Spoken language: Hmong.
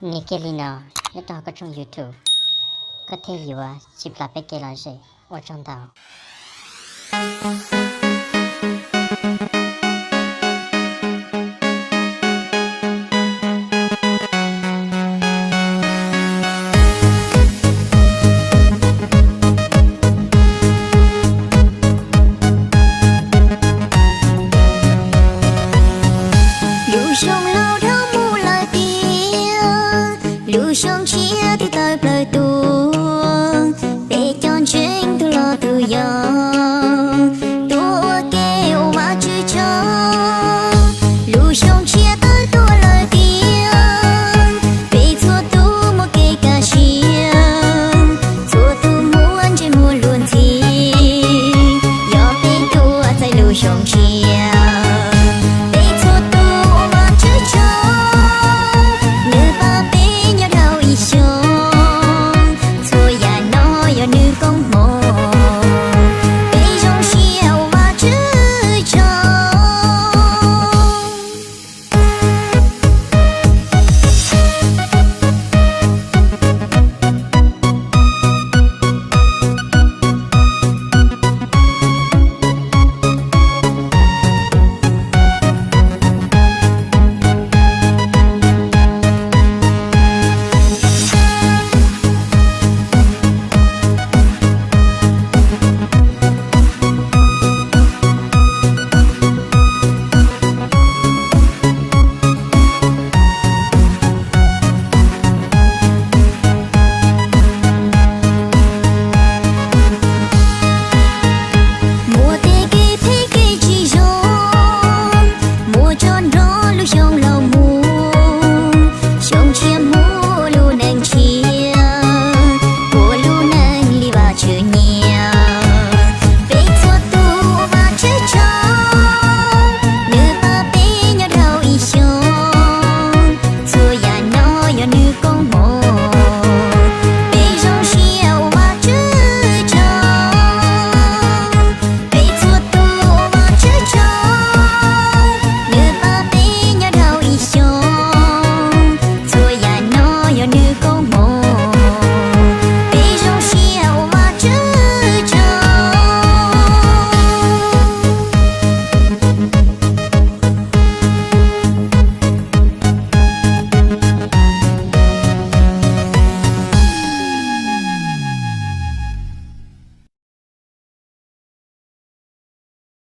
Nias kiag li no nyob rau hauv koj tshooj YouTube, koj thiaj yuav tsis plam peb kev lom zem. Ua tsaug ntau. Lub xyoo laus dhau mus lawm tiag, lub xyoo tshiab twb